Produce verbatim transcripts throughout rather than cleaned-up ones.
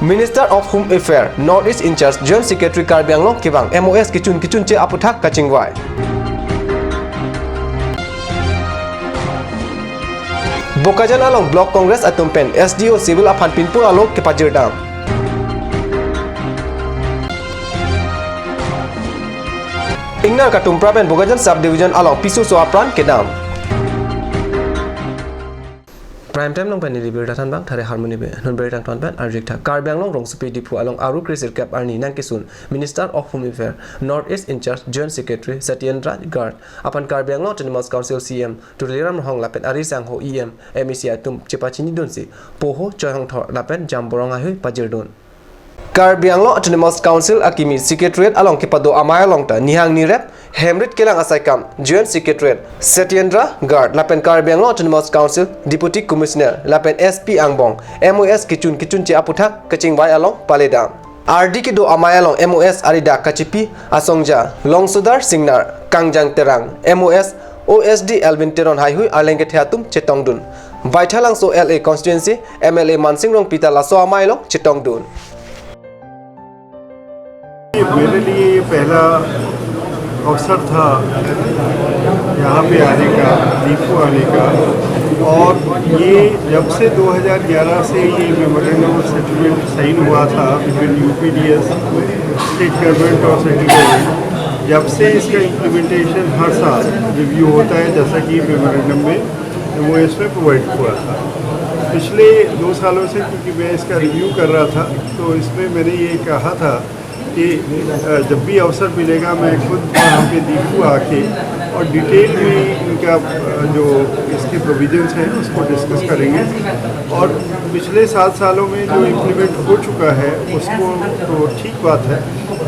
Minister of Home Affairs North East in charge Joint Secretary Karbi Anglong kevang M O S kechun kechunche aputhak kachingvai. Bokajan along Block Congress atum pen S D O civil aphan pinpur alo kepajirdam. Ingnar Katumpra pen Bokajan Sub Division along piso so apran kedam. Prime Time along pen neli birta thanbang Thare Harmony Bey. Non birta tangton pen arjik tha. Karbi Anglong rongsopi Diphu along Aru kre sirkep arni nangkesun Minister of Home Affairs North East in charge Joint Secretary Satyendra Garg aphan Karbi Anglong Autonomous Council C E M Tuliram Ronghang lapen ari sangho E M, M A C atum chepachinidunsi poho, choihongthor lapen jamborong haihui pajirdun. Karbi Anglong Autonomous Council akimi Secretariat along kepado amei along ta nihang nirep hemrit kelang asai kam Joint Secretary Satyendra Garg lapen Karbi Anglong Autonomous Council Deputy Commissioner lapen S P angbong M O S kechun kechunche aputhak kachingvai along paledam. Ardi kedo amei along M O S aridak kachipi asongja Longsodar Singnar, Kangjang Terang, M O S O S D Elwin Teron haihui arleng kethe atum chetongdun. Baithalangso L A constituency M L A Mansing Rongpi ta laso amei along chetongdun. मेरे लिए ये पहला अवसर था यहाँ पे आने का, दीफू आने का। और ये जब से दो हज़ार ग्यारह से ये मेमोरेंडम ऑफ सेटलमेंट साइन हुआ था बिटवीन यूपीडीएस, स्टेट गवर्नमेंट और सेंट्रल गवर्नमेंट, जब से इसका इम्प्लीमेंटेशन हर साल रिव्यू होता है, जैसा कि मेमोरेंडम में वो इसमें प्रोवाइड हुआ था। पिछले दो सालों से क्योंकि मैं इसका रिव्यू कर रहा था, तो इसमें मैंने ये कहा था कि अ, जब भी अवसर मिलेगा, मैं खुद यहाँ पे दीफू आके और डिटेल में इनका अ, जो इसके प्रोविजंस हैं, उसको डिस्कस करेंगे। और पिछले सात सालों में जो इम्प्लीमेंट हो चुका है, उसको तो ठीक बात है,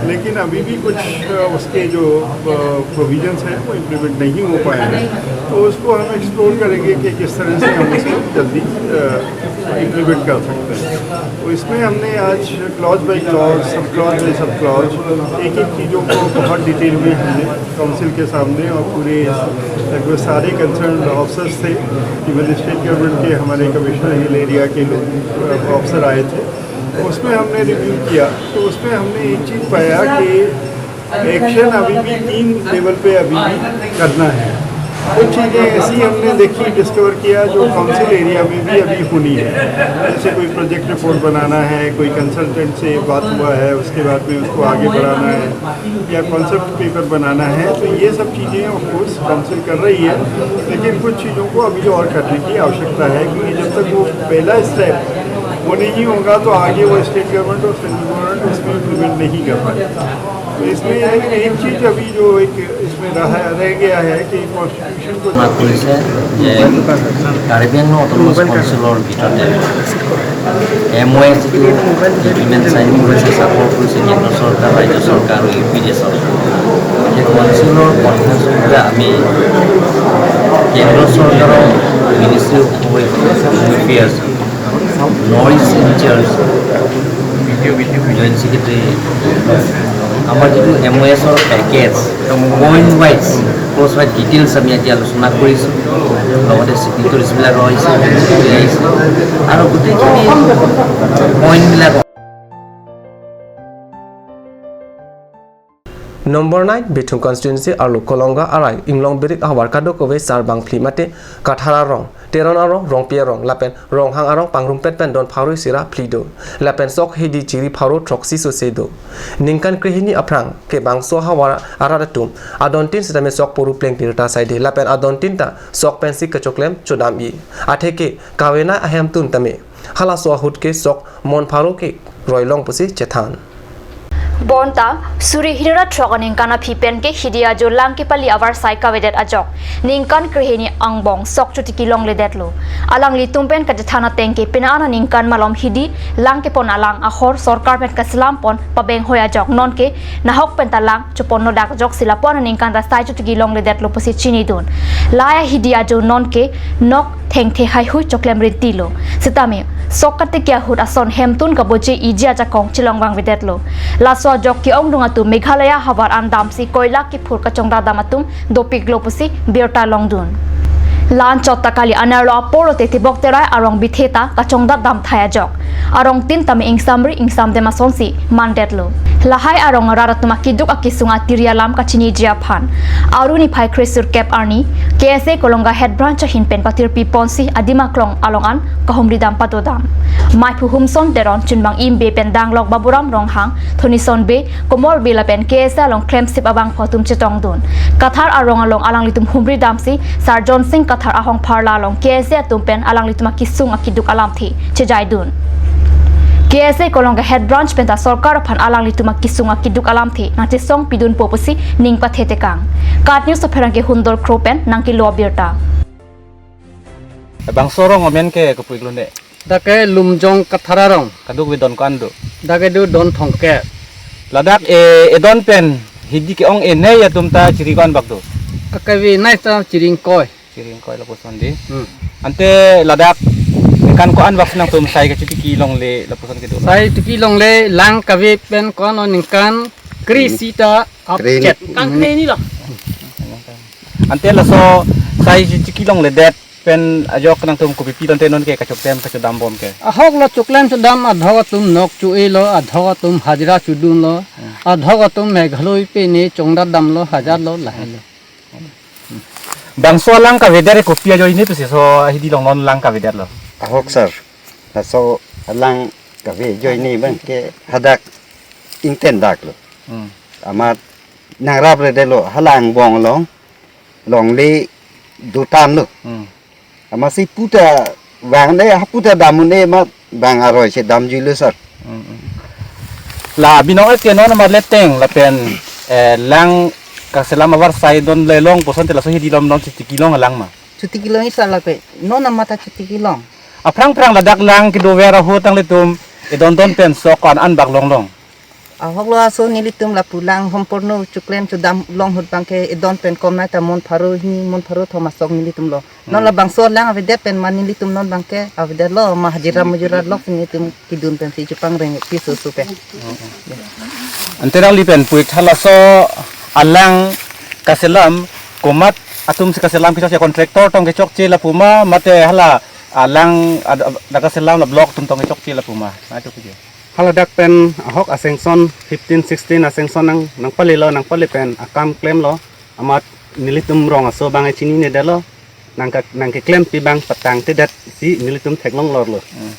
लेकिन अभी भी कुछ अ, उसके जो प्रोविजंस हैं, वो इम्प्लीमेंट नहीं हो पाए हैं। तो उसको हम एक्सप्लोर करेंगे कि किस तरह से हम इसको जल्दी इम्प्लीमेंट कर सकते हैं। तो इसमें हमने आज clause by clause, sub clause bye sub clause, एक एक चीज़ों को बहुत डिटेल में हमने काउंसिल के सामने और पूरे लगभग सारे कंसर्न ऑफिसर्स थे, इवन स्टेट गवर्नमेंट के हमारे कमिश्नर हिल एरिया के लोग, अ, ऑफिसर आए थे। तो उसमें हमने रिव्यू किया, तो उसमें हमने एक चीज़ पाया कि एक्शन अभी भी तीन लेवल पे अभी भी करना है। कुछ चीज़ें ऐसी हमने देखी, डिस्कवर किया, जो काउंसिल एरिया में भी अभी होनी है। जैसे कोई प्रोजेक्ट रिपोर्ट बनाना है, कोई कंसल्टेंट से बात हुआ है, उसके बाद में उसको आगे बढ़ाना है, या कॉन्सेप्ट पेपर बनाना है, तो ये सब चीज़ें ऑफ कोर्स काउंसिल कर रही है, लेकिन कुछ चीज़ों को अभी और करने की आवश्यकता है, क्योंकि जब तक वो पहला स्टेप वो नहीं होगा, तो आगे वो स्टेट गवर्नमेंट और सेंट्रल गवर्नमेंट उसमें इम्प्लीमेंट नहीं कर पाए। तो इसमें एक, एक चीज़ अभी जो एक इसमें रहा, रह गया है कि कॉन्स्टिट्यूशन को আলোচনা কৰিছে যে কাৰ্বি আংলং অট'নমাছ কাউন্সিলৰ ভিতৰতে এম অ' এছ যিটো এগ্ৰিমেণ্ট চাইন কৰিছে, স্বাক্ষৰ কৰিছে কেন্দ্ৰ চৰকাৰ, ৰাজ্য চৰকাৰ আৰু ইউ পি ডি এছৰ, সেই কাউন্সিলৰ কনফাৰেন্স গ্ৰুপে আমি কেন্দ্ৰ চৰকাৰৰ ministry of home affairs, north east in charge joint secretary, আমাৰ যিটো এম অ' এছৰ package, point wise, clause wise details আমি আজি আলোচনা কৰিছোঁ, লগতে ছিগনেটৰিজবিলাক আহিছে, জইণ্ট ছেক্ৰেটাৰী আহিছে আৰু গোটেইখিনি পইণ্টবিলাক Number nine Bithung constituency arlo Kolonga arai Inglong Birik ahavar kadokave Sarbang phli mate Kathar arong, Teron arong, Rongpi arong lapen Ronghang arong pangrumpet pen don pharo isi ra phli do. Lapen sok hidi chiri pharo throksi sose do. Ningkan krehini aphrang ke bangso havar arat atum adontin sitame sok poru plengtir ta saide lapen adontin ta sok pensi kachoklem chodam-i. Atheke kavenei ahemtun tame halaso ahut ke sok mon pharo ke roilong pusi chethan. Bonta suri hini ra throk aningkan aphi pen ke hidi ajo lang kepali avarsai kavedet ajok ningkan krehini angbong sok chotiki longledetlo. Alanglitum pen kachethan ateng ke pina aningkan malom hidi lang kepon alang ahor sorkar pen kaselam pon pabeng hoi ajok non ke nahok pen ta lang chopon nodak ajok si lapu-an aningkan ta sai chotiki longledetlo pusi chinidun. Laya hidi ajo non ke nok thengthe haihui choklem rintilo. Sitame sok katiki ahut ason hemtun kaboje iji ajakong chelong vangvedetlo. Laso ajok ke-ongdung atum Meghalaya havar an damsi koila kiphur kachongdadam atum dopiklo pusi birta longdun. La-anchot ta kali, anerlo apor lote Tibok Terai arong bithe ta kachongdat dam thai ajok. Arong tin tame ingsamri ingsamdem asonsi mandetlo. Lahai arong arat atum akiduk akisung atiri alam kachiniji aphan Aru niphai kresirkep arni K S A Kolonga Head Branch ahin pen patirpi ponsi adim aklong along an kahumri dam padodam. Maiphu Humson Teron, chunbang Imbe pen danglok Baburam Ronghang, Thonison Bey, Komol Bey lapen K S A along klemsip abangphu atum chetongdun. Kathar arong along alanglitum humri damsi Sir John Singh Kathar ahong pharla along K S A atum pen alanglitum akisung akiduk alamthe chejaidun. K S A Kolonga Head Branch penta sorkar aphan alanglitum akisung akiduk alamthe nangchesong pidunpo pusi ning pathetekang. KAT News apherangke Hundol Kro pen nangkelo abirta. Bangso arong amen ke kopi klone? Dak ke Lumjong Kathar arong. Kadokave don ko-an do? Dak ke do don thomkep. Ladak e, edon pen hidi ke-ong enei atum ta chiri ko-an bak do? Akave nai ta chiri ingkoi. Chiri ingkoi lapuson di. Hmm. Ante ladak ningkan ko-an bak nangtum sai kachitiki longle lapuson kedo? Sai tiki longle lang kave pen ko-an ningkan kre-isi ta ap Kre-ini. Chet. Kang kre-ini lo. Ante laso sai chitiki longledet pen ajok nangtum kopi pi tangte non ke kachokdam kachodam bom ke? Ahok lo choklem chodam, adhok atum nok cho-e lo, adhok atum hajira chodun lo, hmm, adhok atum Meghalaya pen ne chongdat dam lo, hajar lo, lahai lo. Bangso alang kavedet kopi ajoine pusi so hidi along non lang kavedet lo? Ahok sir, laso alang kave ajoine abang ke hadak ingten dak lo. Hmm. Amat nangrapre det lo, hala angbong along longle dotan lo. Hmm. Amatsi puta vang ne, ha puta dam un-e ma bang aroi si damjuilo sir. Hmm, hmm. La binong et ke non amat leteng lapen, eh, lang kaselam avarsai don le long puson te laso hidi along non chitiki long alang ma? Chitiki long-i sir lapen non amat ta chitiki long. Aphrang phrang ladak lang kedover ahut nanglitum edon don pen sok ko-an an bak longlong? Ahok lo aso nelitum lapu lang homporno choklem chodam long ahut abang ke edon pen kom nai ta mon pharo hini mon pharo thom asok nelitum lo. Non, hmm, labangso lang avedet pen ma nelitum non abang ke avedet lo, ma hajira mujira lok si nelitum kedun pensi chepangreng piso so pen. Ante nangli pen puthot halaso alang kaselam komat atum si kaselam kechokche, contractor tong kechokche lapu ma mate hala alang ad-, ad-, dak kaselam la block atum tong kechokche lapu ma? Nai tu kuje. Haladak pen ahok a-sanction fifteen sixteen a-sanction nang, nangpale lo, nangpale pen akam klem lo, amat nelitum rong aso abang chinine det lo, nangka, nangkeklem pi abang patangtedet si nelitum theklong lor lo. Hmm.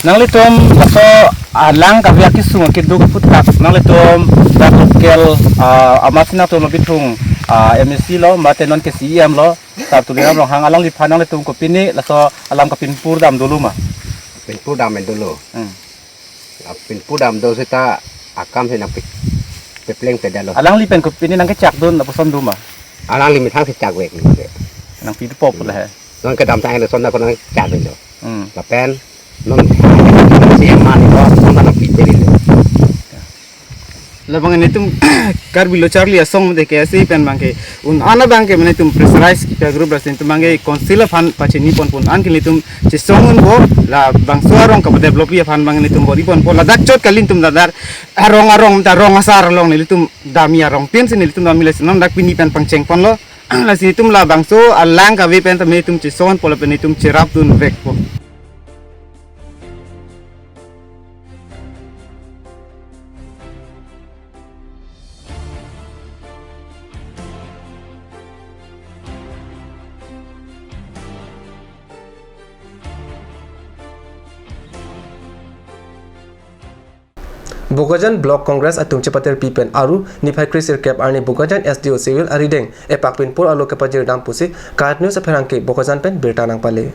Nanglitum laso alang kave akisung akiduk aphuthak nanglitum dak local, ah, amatsi nangtum lo bithung, ah, M A C lo, mate non ke C E M lo, Sir Tuliram Ronghang alangliphan nanglitum kopine laso alam kapinpur dam dolo ma? Pinpur dam dolo. Hmm. La pinpur dam do seta akam si nangpi, pipleng pedalo. Alangli pen kopine nangkechakdun lapuson do ma? Alangli methang si chakvek ni. Nangpi pop la he. Non kedamtang lason na ko nangchakdun do. Hmm. Lapen non si man ko non nangpi pedin do. Labang nelitum Karbi Lo Charli Asong mate K S A pen abang ke un-an abang ke nelitum pressurize kita group rasin tum abang ke council aphan pachini pon pon an ke nelitum chesong unpo, labangso arong kapadevelop aphan abang nelitum bor-i ponpo, ladak chot kali nelitum ladak arong arong ta rong asar along nelitum dam-i arong pinsi nelitum dam-i, lasi non dak pini pen pangcheng ponlo, lasi nelitum labangso alang kave pen ta nelitum chesong unpo lapen nelitum cherapdun vekpo. Bokajan Block Congress atum chepatirpi pen Aru niphai kresirkep arni Bokajan S D O Civil arideng epak pinpur alo kepajir dam pusi KAT News apherangke Bokajan pen birta nangpale.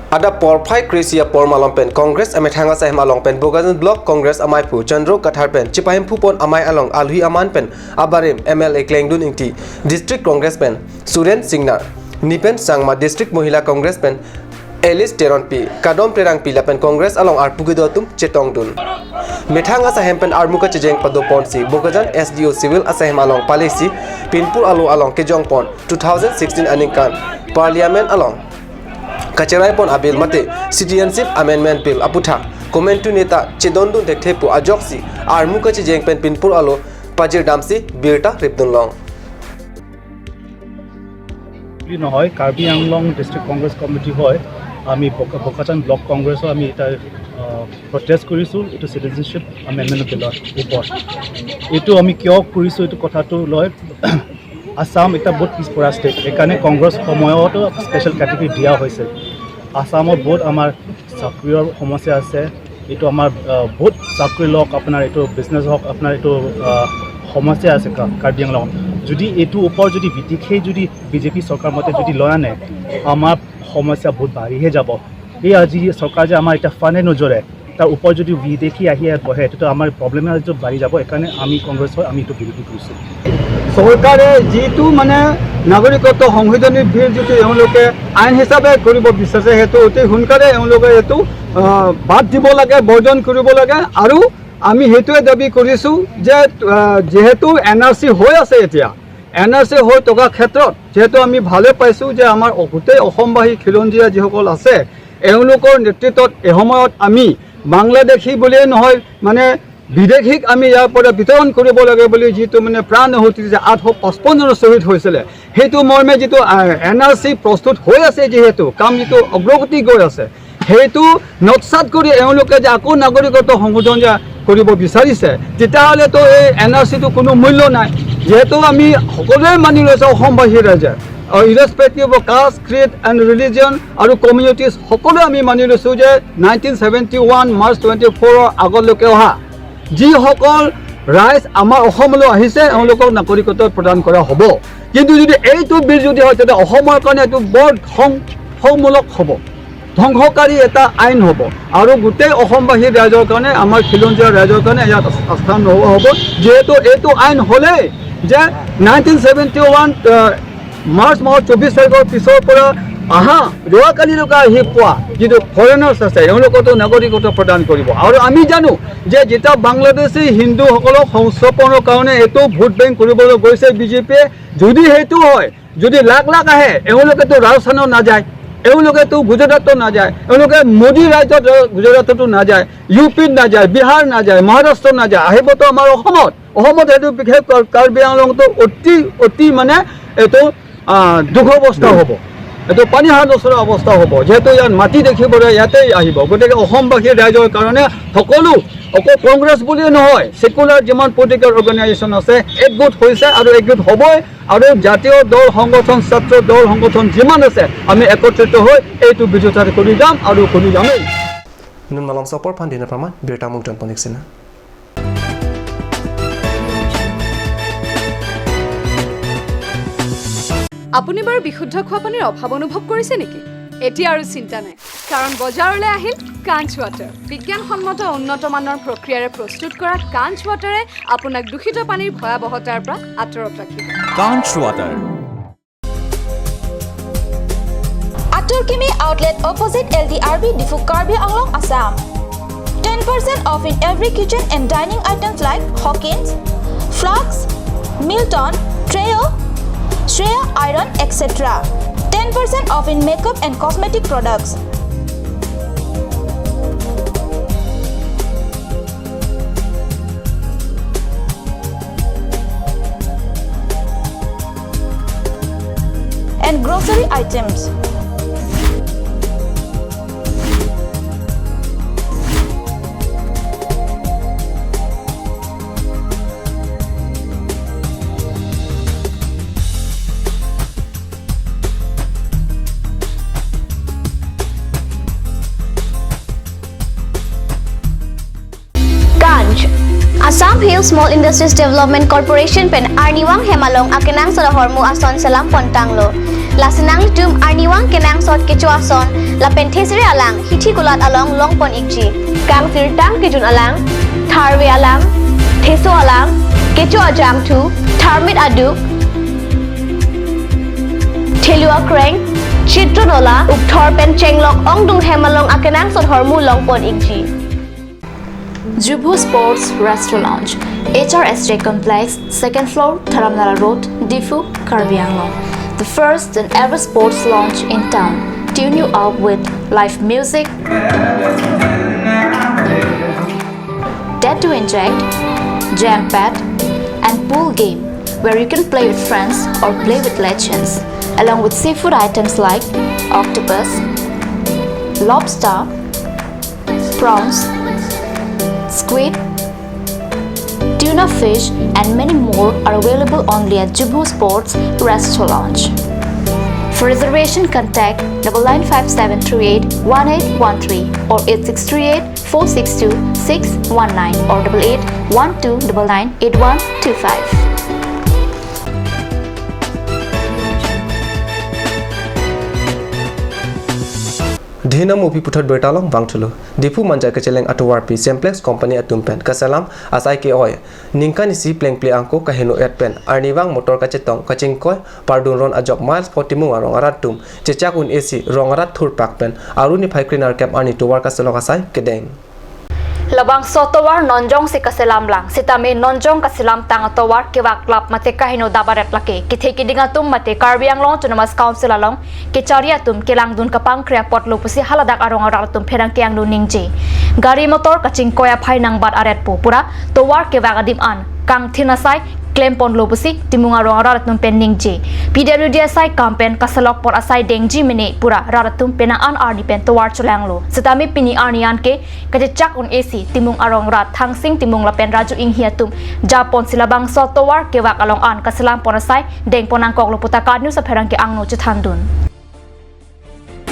Adap porphai kre-isi apor malom pen Congress amethang asaihem along pen Bokajan Block Congress amaiphu Chandro Kathar pen chepahemphu pon amei along alohi aman pen abarim M L A Klengdun Ingti, District Congress pen Suren Singnar, Nipen Sangma, District Mohila Congress pen Alice Teronpi, Kadom Terangpi lapen Congress along arpu kedo atum chetongdun. Methang asaihem pen armu kachejeng pado ponsi Bokajan S D O Civil asaihem along palesi pinpur alo along kejong pon two thousand sixteen aningkan Parliament along kacherai pon a-bill mate Citizenship Amendment Bill aphuthak komantu neta chedondun thekthe pu ajoksi armu kachejeng pen pinpur alo pajir damsi birta ripdun long. বুলি নহয়, কাৰ্বি আংলং ডিষ্ট্ৰিক্ট কংগ্ৰেছ কমিটি হয়, আমি বোকা- বোকাজান ব্লক কংগ্ৰেছৰ আমি এটা প্ৰটেষ্ট কৰিছোঁ এইটো citizenship amendment বিলৰ ওপৰত। এইটো আমি কিয় কৰিছোঁ, এইটো কথাটো লৈ আছাম এটা বহুত পিছপৰা ষ্টেট, সেইকাৰণে কংগ্ৰেছ সময়তো স্পেচিয়েল কেটেগৰী দিয়া হৈছে। আছামত বহুত আমাৰ চাকৰিৰ সমস্যা আছে, এইটো আমাৰ আহ, বহুত চাকৰি লওক, আপোনাৰ এইটো বিজনেছ হওক, আপোনাৰ এইটো আহ, সমস্যা আছে কা- কাৰ্বি আংলঙত। যদি এইটো ওপৰত যদি বিদেশে যদি বিজেপি চৰকাৰ মতে যদি লৈ আনে, আমাৰ সমস্যা বহুত বাঢ়িহে যাব। এই আজি চৰকাৰ যে আমাৰ এতিয়া ফাণ্ডে নোজোৰে, তাৰ ওপৰত যদি বিদেশী আহি ইয়াত বহে, এইটোতো আমাৰ প্ৰব্লেম বাঢ়ি যাব। সেইকাৰণে আমি কংগ্ৰেছ হৈ আমি এইটো বিৰোধী কৰিছোঁ। চৰকাৰে যিটো মানে নাগৰিকত্ব সংশোধনী বিল যিটো এওঁলোকে আইন হিচাপে কৰিব বিচাৰিছে, সেইটো অতি সোনকালে এওঁলোকে এইটো আহ, বাদ দিব লাগে, বৰ্জন কৰিব লাগে। আৰু আমি সেইটোৱে দাবী কৰিছোঁ যে আহ, যিহেতু এন আৰ চি হৈ আছে এতিয়া, এন আৰ চি হৈ থকা ক্ষেত্ৰত যিহেতু আমি ভালে পাইছোঁ যে আমাৰ গোটেই অসমবাসী খিলঞ্জীয়া যিসকল আছে, এওঁলোকৰ নেতৃত্বত এসময়ত আমি বাংলাদেশী বুলিয়েই নহয়, মানে বিদেশীক আমি ইয়াৰ পৰা বিতৰণ কৰিব লাগে বুলি যিটো মানে প্ৰাণ আহুতি যে আঠশ পঁচপন্ন জন শ্বহীদ হৈছিলে, সেইটো মৰ্মে যিটো এন আৰ চি প্ৰস্তুত হৈ আছে, যিহেতু কাম যিটো অগ্ৰগতি গৈ আছে, সেইটো নক্সাত কৰি এওঁলোকে যে আকৌ নাগৰিকত্ব সংশোধন যে কৰিব বিচাৰিছে, তেতিয়াহ'লেতো এই এন আৰ চিটো কোনো মূল্য নাই। যিহেতু আমি সকলোৱে মানি লৈছোঁ, অসমবাসী ৰাইজে, ইৰেচপেক্টিভ অফ কাষ্ট, ক্ৰিড এণ্ড ৰিলিজন আৰু কমিউনিটিজ, সকলোৱে আমি মানি লৈছোঁ যে নাইনটিন ছেভেণ্টি ওৱান মাৰ্চ টুৱেণ্টি ফ'ৰৰ আগলৈকে অহা যিসকল ৰাইজ আমাৰ অসমলৈ আহিছে, এওঁলোকক নাগৰিকত্ব প্ৰদান কৰা হ'ব। কিন্তু যদি এইটো বিল যদি হয়, তেতিয়া অসমৰ কাৰণে এইটো বৰ ধ্বংসমূলক হ'ব, ধ্বংসকাৰী এটা আইন হ'ব। আৰু গোটেই অসমবাসী ৰাইজৰ কাৰণে, আমাৰ খিলঞ্জীয়া ৰাইজৰ কাৰণে ইয়াত আস্থান নোহোৱা হ'ব। যিহেতু এইটো আইন হ'লেই যে নাইনটিন ছেভেণ্টি ওৱান মাৰ্চ মাহৰ চৌবিছ তাৰিখৰ পিছৰ পৰা অহা যোৱাকালিলৈকে আহি পোৱা যিটো ফৰেনাৰ্ছ আছে, এওঁলোককতো নাগৰিকত্ব প্ৰদান কৰিব। আৰু আমি জানো যে যেতিয়া বাংলাদেশী হিন্দুসকলক সংস্থাপনৰ কাৰণে এইটো ভোট বেংক কৰিবলৈ গৈছে বিজেপিয়ে, যদি সেইটো হয়, যদি লাখ লাখ আহে, এওঁলোকেতো ৰাজস্থানত নাযায়, এওঁলোকেতো গুজৰাটত নাযায়, এওঁলোকে মোদী ৰাজ্যত গুজৰাটতো নাযায়, ইউ পিত নাযায়, বিহাৰ নাযায়, মহাৰাষ্ট্ৰত নাযায়, আহিবতো আমাৰ অসমত। অসমত সেইটো বিশেষ কাৰ- কাৰ্বি আংলঙতো অতি অতি মানে এইটো আহ, দুখ অৱস্থা হ'ব, এইটো পানী হাঁহ নচৰা অৱস্থা হ'ব। যিহেতু ইয়াত মাটি দেখিবলৈ ইয়াতেই আহিব। গতিকে অসমবাসী ৰাইজৰ কাৰণে সকলো, অকল কংগ্ৰেছ বুলিয়ে নহয়, ছেকুলাৰ যিমান পলিটিকেল অৰ্গেনাইজেশ্যন আছে, একগোট হৈছে আৰু একগোট হ'বই। আৰু জাতীয় দল সংগঠন, ছাত্ৰ দল সংগঠন যিমান আছে, আমি একত্ৰিত হৈ এইটো বিৰোধিতা কৰি যাম আৰু কৰি যামেই। Nun malom sopor phan dina pramai birta mukdon ponik sina. আপুনি বাৰু বিশুদ্ধ খোৱা পানীৰ অভাৱ অনুভৱ কৰিছে নেকি? এতিয়া আৰু চিন্তা নাই, কাৰণ বজাৰলৈ আহিল কাঞ্চ ৱাটাৰ। বিজ্ঞানসন্মত উন্নত মানৰ প্ৰক্ৰিয়াৰে প্ৰস্তুত কৰা কাঞ্চ ৱাটাৰে আপোনাক দূষিত পানীৰ ভয়াৱহতাৰ পৰা আঁতৰত ৰাখিব। Kanch Water. Atur Kimi Outlet, opposite L D R B, Diphu, Karbi Anglong, Assam. Ten percent off in every kitchen and dining items like Hawkins, Flux, Milton, Trio, Shreya Iron, et cetera. Ten percent off in makeup and cosmetic products. And grocery items. Kanch. Assam Hill Small Industries Development Corporation pen arnivang hem along akenangsot ahormu ason selam pon tanglo. Lasi nanglitum arnivang kenangsot kecho ason lapen thesere alang hithi kulat along long pon ikji. Kangsirtang kejun alang, tharve alang, theso alang, kecho ajangthu, tharmit aduk, thelu akreng, chitro nola, ukthor pen chenglok ongdung hem along akenangsot ahormu long pon ikji. Jubu Sports Restaurant Lounge, H R S J Complex, second floor, Dharamnala Road, Diphu, Karbi Anglong. The first and ever sports lounge in town. Tune you up with live music, tattoo inject, jam pad, and pool game where you can play with friends or play with legends. along with seafood items like octopus, lobster, prawns, squid, tuna fish, and many more are available only at Jubu Sports Resto Lounge. For reservation, contact double nine five seven three eight one eight one three or eight six three eight four six two six one nine or double eight one two double nine eight one two five. Dhinam upi puthot birta along vangthulo. Diphu manja kacheleng atovarpi Semplex Company atum pen kaselam asai ke-oi ningkan isi plengple angko kaheno et pen arnivang motor kachetong kachingkoi pardun ron ajok Miles po Timung arong arat atum chechak un-e si rong arat thurpak pen Aru niphai krenerkep arni tovar kaselok asai kedeng. Labangso tovar non jongsi kaselam lang, sitame non jong kaselamtang atovar kevak lap mate kaheno dap aret lake kethe kiding atum mate Karbi Anglong Autonomous Council along kechari atum kelangdun kapangkre apotlo pusi haladak arong arat atum pherangke angno ningje. Gari motor kachingkoi aphai nangbat aret pu pura tovar kevak adim an kangthin asai klemponlo pusi Timung arong arat atum pen ningje. P W D asai kam pen kaselok apot asai dengji mene pura rat atum penang an arni pen tovar cholanglo. Sitame pini arni an ke kachechak un-e si Timung arong rat Thangsing Timung lapen Raju Inghi atum japon si labangso tovar kevak along an kaselampon asai dengpon nangkoklo pu ta KAT News apherangke angno chethandun.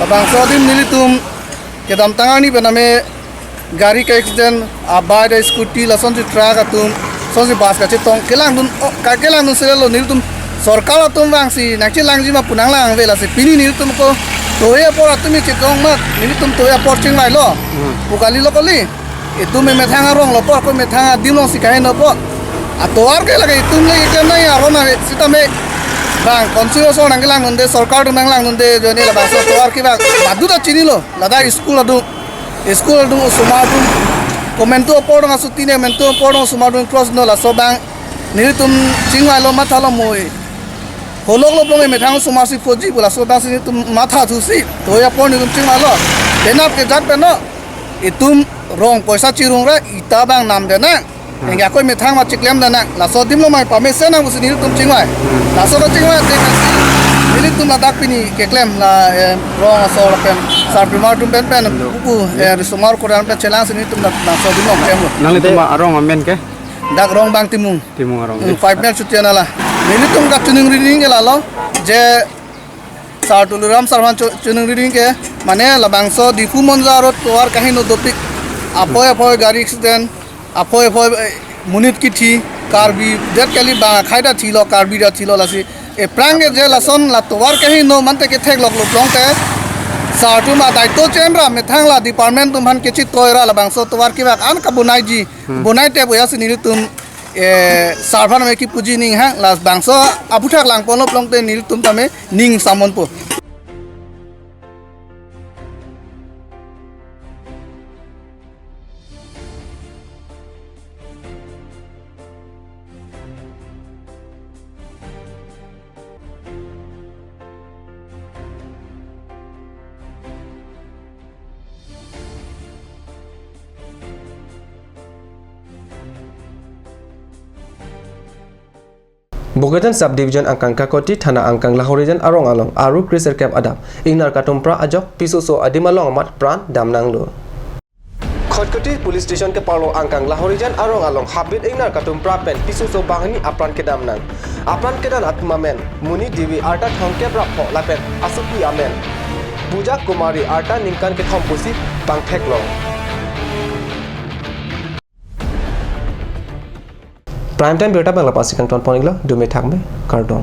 Labangso adim nelitum kedamtang arni pen ame gari ka accident, a bike, a scooty, lasonsi truck atum, lasonsi bus kachetong kelangdun, o, ka kelangdun selelo nelitum sorkar atum vangsi nangchelangji ma pu nanglangve lasi pini nelitum ko tovar apor atum chetong mat nelitum tovar apor chingvailo. Hmm. Pu kalilo kali. Itum methang arong lo apot, ko methang adim alongsi kaheno apot. Atovar ke lake itum le itum nai aron ave sitame bang konsi osor nangkelangdunde, sorkar atum nanglangdunde, joni labangso tovar kevak badu ta chinilo. Ladak school adung, school adung osomar adung, komentu apor adung asutine, komentu apor adung osomar adung cross no laso bang nelitum chingvailo mathalo moi. Holok lo plong methang osomar si phoji pu laso bang si nelitum mathathusi tovar apor nelitum chingvailo. Penap kejat pen no. Itum rong poisa chirung ra ita bang namde nang. Hmm. Enga koi methang ma chiklem de nang. Laso adim lo mai pamesen nang pusi nelitum chingvai. Hmm. Laso ko chingvai te nelitum ladak pini keklem la, eh, rong asor pen sarpimar atum pen pen. Hello. Uku, eh, risomar koran pen chelangsi nelitum dak laso adim lo klem lo. Nanglitum arong amen ke? Dak rong bang Timung. Timung arong. Hmm, five mile chutia nala. Nelitum kachiningri ning ke lalo. Je Sar Tuliram Sar aphan chu-, chiningri ning ke, mane labangso Diphu Manja road tovar kaheno dopik. Aphoi aphoi gari accident, aphoi aphoi, eh, monit kithi, Karbi, det kali bang akhai ta thilo, Karbi ta thilo lasi. Aphrang ke je lason la tovar kaheno mante kethekloklo plong te. Sar atum adaito chenra methang la department atum aphan kechitoi ra labangso tovar kevak an kabonaiji. Hmm. Bonai te boya si nelitum eh, sar aphan me kipuji ning ha, labangso aphuthak langponlo plong te nelitum tame ning samonpo. Bokajan Subdivision angkang Kakoti thana angkang Lahorijan arong along Aru kresirkep adap ingnar katum phra ajok pisoso adim along amat pran damnanglo. Khatkhati Police Station keparlo angkang Lahorijan arong along habit ingnar katum phra pen pisoso banghini apran kedamnang. Apran kedan atum amen Muni Devi arta thomkep ra pho lapen asopi amen Puja Kumari arta ningkan kethom pusi bangtheklo. Prime Time birta pen la-ansi kangtonpon-iklo, dome thakme, kardom.